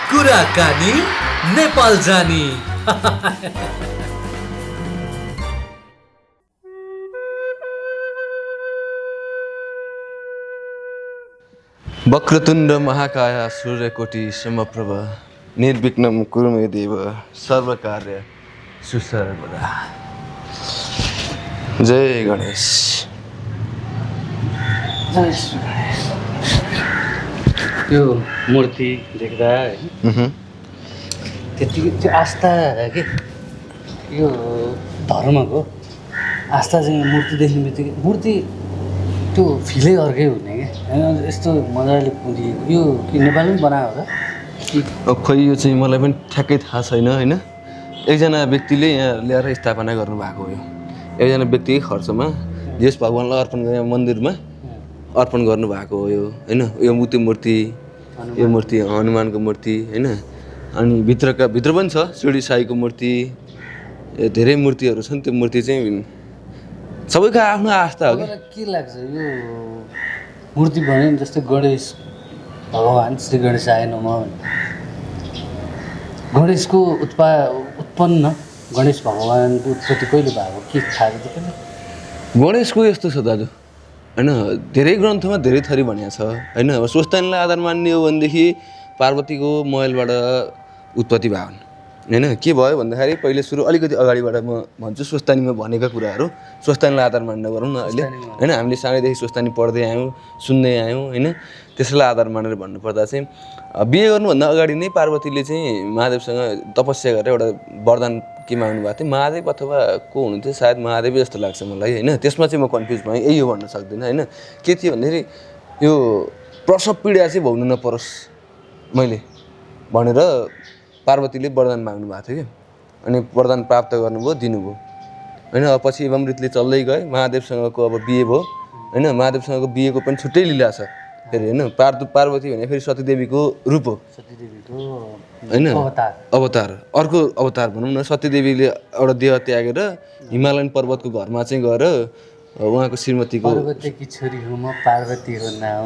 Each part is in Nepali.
कुराकानी नेपाल जानी। वक्रतुण्ड महाकाय सूर्यकोटि समप्रभ निर्विघ्नं कुरु मे देव सर्वकार्य सुसर्वदा। जय गणेश। त्यो मूर्ति देख्दा त्यतिकै त्यो आस्था के यो धर्मको आस्था चाहिँ मूर्ति देख्ने बित्तिकै मूर्ति त्यो फिलै अर्कै हुने क्या होइन यस्तो मजाले पुरिएको यो कि नेपालमै बनायो होला खोइ यो चाहिँ मलाई पनि ठ्याक्कै थाहा छैन होइन। एकजना व्यक्तिले यहाँ ल्याएर स्थापना गर्नुभएको हो। एकजना व्यक्तिकै खर्चमा यस भगवान्लाई अर्पण गर्ने मन्दिरमा अर्पण गर्नुभएको हो यो होइन। यो मूर्ति यो मूर्ति हनुमानको मूर्ति होइन। अनि भित्र पनि छ शिरडी साईको मूर्ति, धेरै मूर्तिहरू छन्। त्यो मूर्ति चाहिँ सबैको आफ्नो आस्था हो। के लाग्छ यो मूर्ति भने जस्तै गणेश भगवान् श्री गणेशाय नमः गणेशको उत्पन्न गणेश भगवान्को उत्पत्ति कहिले भएको के थाहा छ तपाईँले? गणेशको यस्तो छ दाजु होइन, धेरै ग्रन्थमा धेरै थरी भनिएको छ होइन। अब स्वस्थानीलाई आधार मान्ने हो भनेदेखि पार्वतीको महलबाट उत्पत्ति भयो होइन। के भयो भन्दाखेरि पहिले सुरु अलिकति अगाडिबाट म भन्छु स्वस्थानीमा भनेका कुराहरू स्वस्थानीलाई आधार मान्न गरौँ न अहिले होइन। हामीले सानैदेखि स्वस्थानी पढ्दै आयौँ सुन्दै आयौँ होइन। त्यसलाई आधार मानेर भन्नुपर्दा चाहिँ बिहे गर्नुभन्दा अगाडि नै पार्वतीले चाहिँ महादेवसँग तपस्या गरेर एउटा वरदान के माग्नु भएको थियो। महादेव अथवा को हुनुहुन्थ्यो सायद महादेवै जस्तो लाग्छ मलाई होइन। त्यसमा चाहिँ म कन्फ्युज भएँ, यही हो भन्न सक्दिनँ होइन। के थियो भन्दाखेरि यो प्रसव पीडा चाहिँ भोग्नु नपरोस् मैले भनेर पार्वतीले वरदान माग्नु भएको थियो कि। अनि वरदान प्राप्त गर्नुभयो, दिनुभयो होइन। अब पछि अमृतले चल्दै गए, महादेवसँगको अब बिहे भयो होइन। महादेवसँगको बिहेको पनि छुट्टै लीला छ फेरि होइन। पार्वती भने फेरि सतीदेवीको रूप हो, सतीदेवीको होइन अवतार, अर्को अवतार भनौँ न। सतीदेवीले एउटा देह त्यागेर हिमालयन पर्वतको घरमा चाहिँ गएर उहाँको श्रीमतीको पार्वतीकी छोरी हो म पार्वती हो नाउ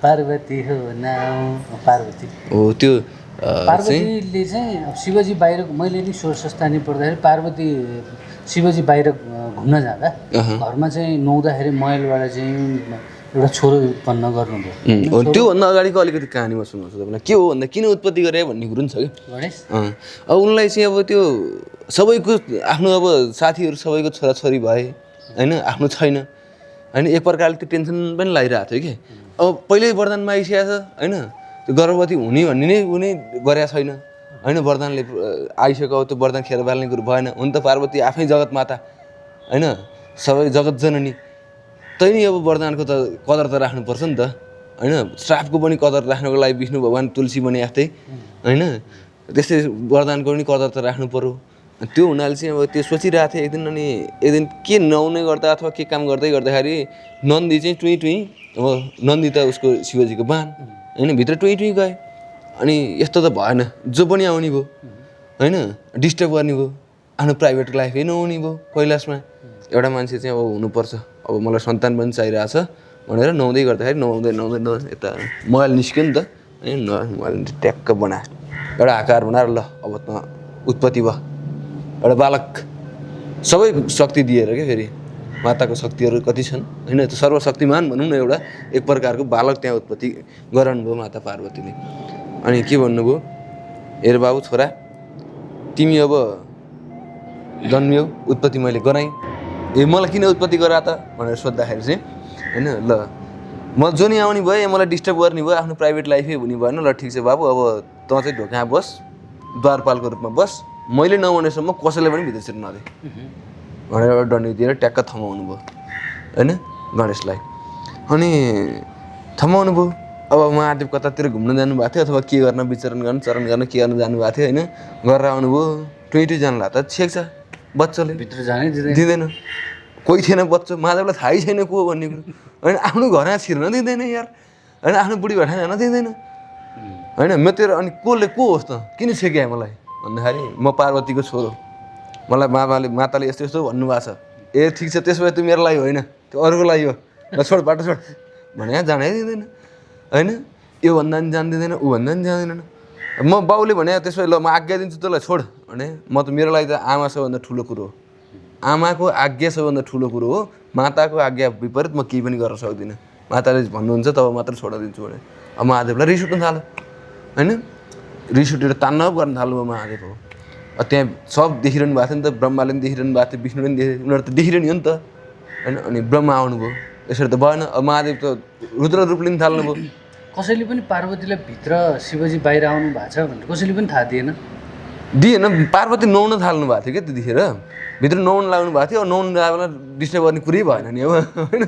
पार्वती हो नाउ पार्वती हो त्यो पार्वतीले चाहिँ शिवजी बाहिर मैले नि स्वस्थानी पढ्दाखेरि पार्वती शिवजी बाहिर घुम्न जाँदा घरमा चाहिँ नुहाउँदाखेरि महलबाट चाहिँ एउटा छोरो उत्पन्न गर्नुभयो। त्योभन्दा अगाडिको अलिकति कहानी म सुनाउँछु तपाईँलाई। के हो भन्दा किन उत्पत्ति गरे भन्ने कुरो पनि छ कि गणेश। अब उनलाई चाहिँ अब त्यो सबैको आफ्नो अब साथीहरू सबैको छोराछोरी भए होइन, आफ्नो छैन होइन। एक प्रकारले त्यो टेन्सन पनि लागिरहेको थियो कि अब पहिल्यै वरदान मागिसकेको छ होइन। त्यो गर्भवती हुने भन्ने नै उनी गरेका छैन होइन। वरदानले आइसक्यो, त्यो वरदान खेर बाल्ने कुरो भएन। हुन त पार्वती आफै जगत माता होइन, सबै जगत जननी। तै नि अब वरदानको त कदर त राख्नुपर्छ नि त होइन। श्रापको पनि कदर राख्नको लागि विष्णु भगवान् तुलसी पनि आफ्नै होइन। त्यस्तै वरदानको पनि कदर त राख्नु पऱ्यो। त्यो हुनाले चाहिँ अब त्यो सोचिरहेको थिएँ एक दिन के नहुने गर्दा अथवा के काम गर्दाखेरि नन्दी चाहिँ टुई अब नन्दी त उसको शिवजीको बाण होइन, भित्र टुई गए। अनि यस्तो त भएन, जो पनि आउने भयो होइन, डिस्टर्ब गर्ने भयो, आफ्नो प्राइभेट लाइफै नहुने भयो। कैलाशमा एउटा मान्छे चाहिँ अब हुनुपर्छ, अब मलाई सन्तान पनि चाहिरहेछ भनेर नुहाउँदै गर्दाखेरि नुहाउँदै यता महल निस्क्यो नि त होइन। महल ट्याक्क बनायो, एउटा आकार बनाएर ल अब त उत्पत्ति भयो एउटा बालक। सबै शक्ति दिएर क्या फेरि माताको शक्तिहरू कति छन् होइन। त्यो सर्वशक्तिमान भनौँ न, एउटा एक प्रकारको बालक त्यहाँ उत्पत्ति गराउनुभयो माता पार्वतीले। अनि के भन्नुभयो, हेर बाबु छोरा तिमी अब जन्मियौ, उत्पत्ति मैले गराएँ। मलाई किन उत्पत्ति गरा त भनेर सोद्धाखेरि चाहिँ होइन ल म जो नि आउने भयो मलाई डिस्टर्ब गर्ने भयो, आफ्नो प्राइभेट लाइफै हुने भएन। ल ठिक छ बाबु, अब तँ चाहिँ ढोका बस, द्वारपालको रूपमा बस, मैले नआउनेसम्म कसैलाई पनि भित्र छिर्न नदे भनेर एउटा दण्डी दिएर ट्याक्क थमाउनु भयो होइन गणेशलाई। अनि थमाउनु भयो। अब महादेव कतातिर घुम्न जानुभएको थियो अथवा के गर्न विचरण गर्न चरण गर्न के गर्न जानुभएको थियो होइन। गरेर आउनुभयो, 20 जनालाई त छेक्छ बच्चाले, भित्र जानै दिँदैन। कोही थिएन बच्चा, महादेवलाई थाहै छैन को भन्ने कुरो होइन। आफ्नो घरमा छिर्न दिँदैन यार होइन, आफ्नो बुढी भट्टा जान दिँदैन होइन। म तेरो अनि को होस् त किन छेक्या मलाई भन्दाखेरि म पार्वतीको छोरो, मलाई माताले यस्तो यस्तो भन्नुभएको छ। ए ठिक छ, त्यसो भए त्यो मेरो लागि होइन, त्यो अरूको लागि हो, ल छोड बाटो छोड भने जानै दिँदैन होइन। योभन्दा पनि जान्दिँदैन ऊभन्दा पनि जान्दिनँ म बाउले भने त्यसो ल म आज्ञा दिन्छु तँलाई छोड भने म त मेरो लागि त आमा सबभन्दा ठुलो कुरो हो आमाको आज्ञा सबभन्दा ठुलो कुरो हो माताको आज्ञा विपरीत म केही पनि गर्न सक्दिनँ माताले भन्नुहुन्छ तब मात्र छोडिदिन्छु भने अब महादेवलाई रिस उठ्न थाल्यो होइन रिस उठेर तान्डव गर्न थाल्नु महादेव हो त्यहाँ सब देखिरहनु भएको थियो नि त ब्रह्माले पनि देखिरहनु भएको थियो विष्णुले पनि देखिरहनु उनीहरू त देखिरहने हो नि त होइन अनि ब्रह्मा आउनुभयो यसरी त भएन अब महादेव त रुद्र रूप लिन थाल्नुभयो कसैले पनि पार्वतीलाई भित्र शिवजी बाहिर आउनु भएको छ भनेर कसैले पनि थाहा दिएन दिएन पार्वती नुहाउन थाल्नु भएको थियो क्या त्यतिखेर भित्र नुहाउन लाग्नु भएको थियो अब नुहाउनु लाग्दा डिस्टर्ब गर्ने कुरै भएन नि अब होइन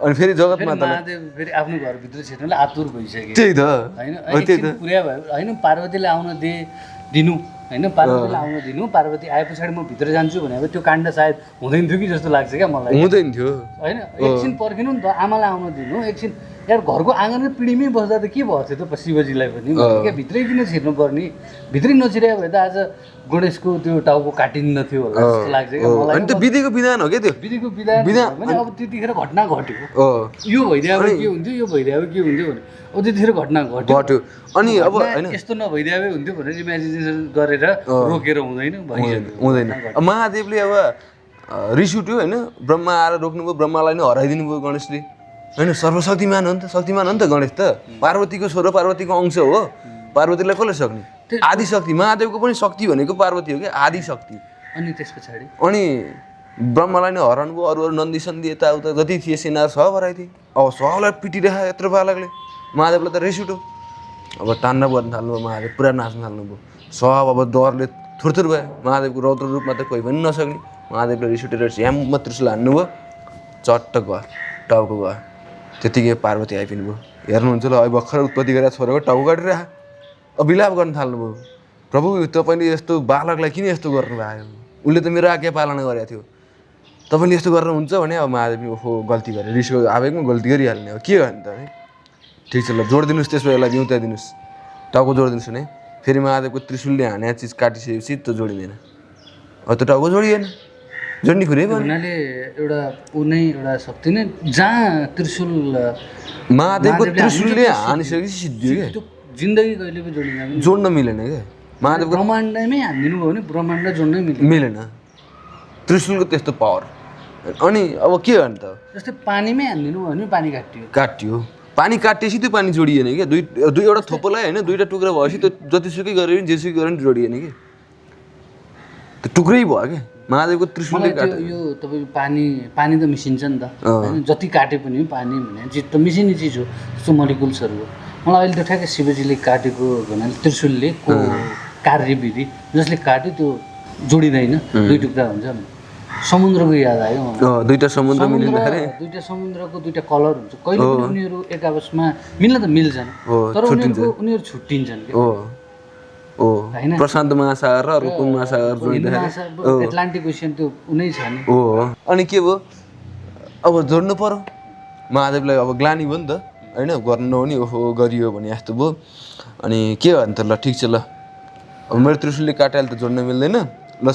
अनि फेरि जगतमा महादेव फेरि आफ्नो घरभित्र छिर्नलाई आतुर भइसक्यो त्यही त होइन एकछिन पुर्या भयो होइन पार्वतीलाई आउन दिनु होइन पार्वतीलाई आउन दिनु पार्वती आए पछाडि म भित्र जान्छु भने अब त्यो काण्ड सायद हुँदैन थियो कि जस्तो लाग्छ क्या मलाई हुँदैन थियो होइन एकछिन पर्खिनु नि त आमालाई आउन दिनु एकछिन यार घरको आँगनमै पिँढीमै बस्दा त के भएको थियो त शिवजीलाई पनि क्या भित्रै किन छिर्नु पर्ने भित्रै नछिर्या भए त आज गणेशको त्यो टाउको काटिन्न थियो होला जस्तो लाग्छ क्या मलाई अनि त्यो विधिको विधान हो क्या त्यो विधिको विधान भने अब त्यतिखेर घटना घट्यो यो भइदियो भए के हुन्थ्यो यो भइदियो भए के हुन्थ्यो भने अब त्यतिखेर घटना घट्यो अनि अब होइन यस्तो नभइदियो भए हुन्थ्यो भनेर इमेजिनेसन गरेर रोकेर हुँदैन हुँदैन महादेवले अब रिस उठ्यो होइन ब्रह्मा आएर रोक्नुभयो ब्रह्मालाई नै हराइदिनु भयो गणेशले होइन सर्वशक्तिमान हो नि त शक्तिमान हो नि त गणेश त पार्वतीको छोरो पार्वतीको अंश हो पार्वतीलाई कसले सक्ने आदि शक्ति महादेवको पनि शक्ति भनेको पार्वती हो क्या आदि शक्ति अनि त्यस पछाडि अनि ब्रह्मालाई नै हराउनु भयो अरू नन्दी सन्दी यताउता जति थिए सेनाहरू सब हराइदिए अब सबलाई पिटिरह यत्रो बालकले महादेवलाई त रिस उठ्यो अब तान्न गर्न थाल्नुभयो महादेव पुरा नाच्न थाल्नुभयो सब अब डरले थुरथुर भयो महादेवको रौद्र रूपमा त कोही पनि नसक्ने महादेवले रिस उठेर झ्याममा त्रिशूल हान्नुभयो चट्ट गयो टाउको गयो त्यतिकै पार्वती आइपुग्नु भयो हेर्नुहुन्छ ल अब भर्खर उत्पत्ति गरेर छोराको टाउको काटिरह अब विलाप गर्न थाल्नुभयो प्रभु तपाईँले यस्तो बालकलाई किन यस्तो गर्नुभयो उसले त मेरो आज्ञा पालना गरेको थियो तपाईँले यस्तो गरेर हुन्छ भने अब महादेवले ओहो गल्ती गरेँ रिसको आवेगमा गल्ती गरिहाल्ने हो के गर्ने त है ठिक छ ल जोडिदिनुहोस् त्यसो यसलाई बिउताइदिनुहोस् टाउको जोडिदिनुहोस् भने फेरि महादेवको त्रिशूलले हाने चिज काटिसकेपछि त जोडिँदैन अब त्यो टाउको जोडिएन जोड्ने कुरै भयो हुनाले एउटा कुनै एउटा शक्ति नै जहाँ त्रिशूल महादेवको त्रिशूलले हानिसकेपछि सिद्धियो क्या त्यो जिन्दगी कहिले पनि जोडिँदैन जोड्न मिलेन क्या महादेवको ब्रह्माण्डमै हानिदिनु भयो भने ब्रह्माण्ड जोड्नै मिलेन त्रिशूलको त्यस्तो पावर अनि अब के गर्ने त जस्तै पानीमै हानिदिनु भयो भने पानी काटियो पानी काटिएपछि त्यो पानी जोडिएन क्या दुईवटा थोपोलाई होइन दुईवटा टुक्रा भएपछि त्यो जतिसुकै गरे पनि जेसुकै गरे पनि जोडिएन कि त्यो टुक्रै भयो क्या महादेवको त्रिशूलले यो तपाईँको पानी त मिसिन्छ नि त होइन जति काटे पनि पानी भने चिज त मिसिने चिज हो जस्तो मोलिकुल्सहरू हो मलाई अहिले त ठ्याक्कै शिवजीले काटेको भन्नाले त्रिशूलले को कार्यविधि जसले काट्यो त्यो जोडिँदैन दुई टुक्रा हुन्छ समुद्रको याद आयो दुईवटा समुद्र मिलिँदाखेरि दुईवटा समुद्रको दुईवटा कलर हुन्छ कहिले पनि उनीहरू एक आपसमा मिल्न त मिल्छन् तर उनीहरू छुट्टिन्छन् प्रशान्त महासागर र अर्को महासागर जोड्दाखेरि एटलान्टिक ओसियन त्यो उनै छ नि हो अनि के भयो अब जोड्नु पर्यो महादेवलाई अब ग्लानी भयो नि त होइन गर्नु नहुने ओहो गरियो भने जस्तो भयो अनि के भयो भने त ल ठिक छ ल अब मेरो त्रिशूलले काटाइले त जोड्न मिल्दैन ल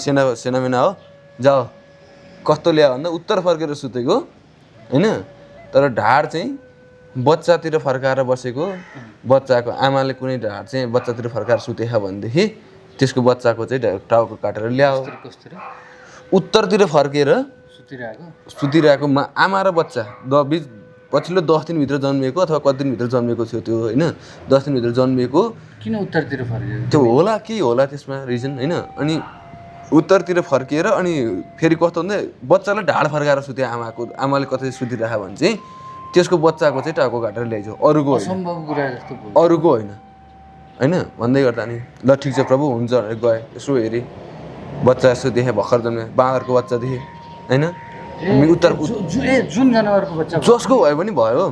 सेनामेना हो जाओ कस्तो ल्यायो भन्दा उत्तर फर्केर सुतेको होइन तर ढाड चाहिँ बच्चातिर फर्काएर बसेको बच्चाको आमाले कुनै ढाड चाहिँ बच्चातिर फर्काएर सुतेछ भनेदेखि त्यसको बच्चाको चाहिँ टाउको काटेर ल्याओ उत्तरतिर फर्केर सुतिरहेको आमा र बच्चा पछिल्लो 10 दिनभित्र जन्मिएको अथवा कति दिनभित्र जन्मिएको थियो त्यो होइन 10 दिनभित्र जन्मिएको किन उत्तरतिर फर्केको त्यो होला के होला त्यसमा रिजन होइन अनि उत्तरतिर फर्किएर अनि फेरि कस्तो भन्दा बच्चालाई ढाड फर्काएर सुते आमाले कतै सुतिरह भने चाहिँ त्यसको बच्चाको चाहिँ टाउको काटेर ल्याइदियो अरूको होइन होइन भन्दै गर्दा नि ल ठिक छ प्रभु हुन्छ भनेर गएँ यसो हेरेँ बच्चा यसो देखेँ भर्खर जन्मे बाँदरको बच्चा देखेँ होइन उत्तर जुन जनावरको बच्चा जसको भयो पनि भयो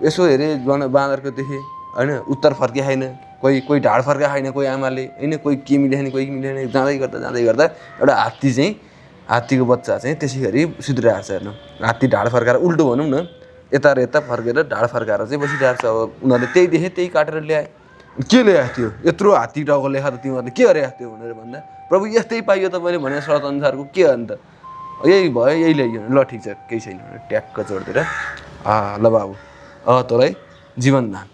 यसो हेरेँ बाँदरको देखेँ होइन उत्तर फर्के छैन कोही ढाड फर्का छैन कोही आमाले होइन कोही के मिलेन कोही मिलेन जाँदै गर्दा एउटा हात्तीको बच्चा चाहिँ त्यसै गरी सुतिरहेको छ हेर्नु हात्ती ढाड फर्काएर उल्टो भनौँ न यता र यता फर्केर ढाड फर्काएर चाहिँ बसिरहेको छ अब उनीहरूले त्यही देखे त्यही काटेर ल्याए के ल्याएको थियो यत्रो हात्ती टाउको लेखा त तिमीहरूले के गरेको थियो भनेर भन्दा प्रभु यस्तै पाइयो तपाईँले भने शर्त अनुसारको के अन्त यही भयो यही ल्याइयो ल ठिक छ केही छैन ट्याक्क जोडिदिएर ल बाबु तँलाई जीवन दान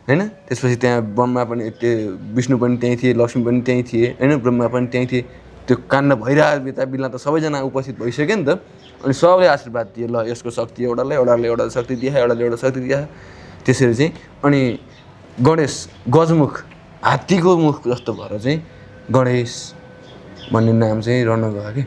होइन त्यसपछि त्यहाँ ब्रह्मा पनि त्यो विष्णु पनि त्यहीँ थिए लक्ष्मी पनि त्यहीँ थिए होइन ब्रह्मा पनि त्यहीँ थिए त्यो काण्ड भइरहेको बेला बेला त सबैजना उपस्थित भइसक्यो नि त अनि सबले आशीर्वाद दिए ल यसको शक्ति एउटाले एउटा शक्ति दिए एउटाले एउटा शक्ति दिए त्यसरी चाहिँ अनि गणेश गजमुख हात्तीको मुख जस्तो भएर चाहिँ गणेश भन्ने नाम चाहिँ रहन गयो कि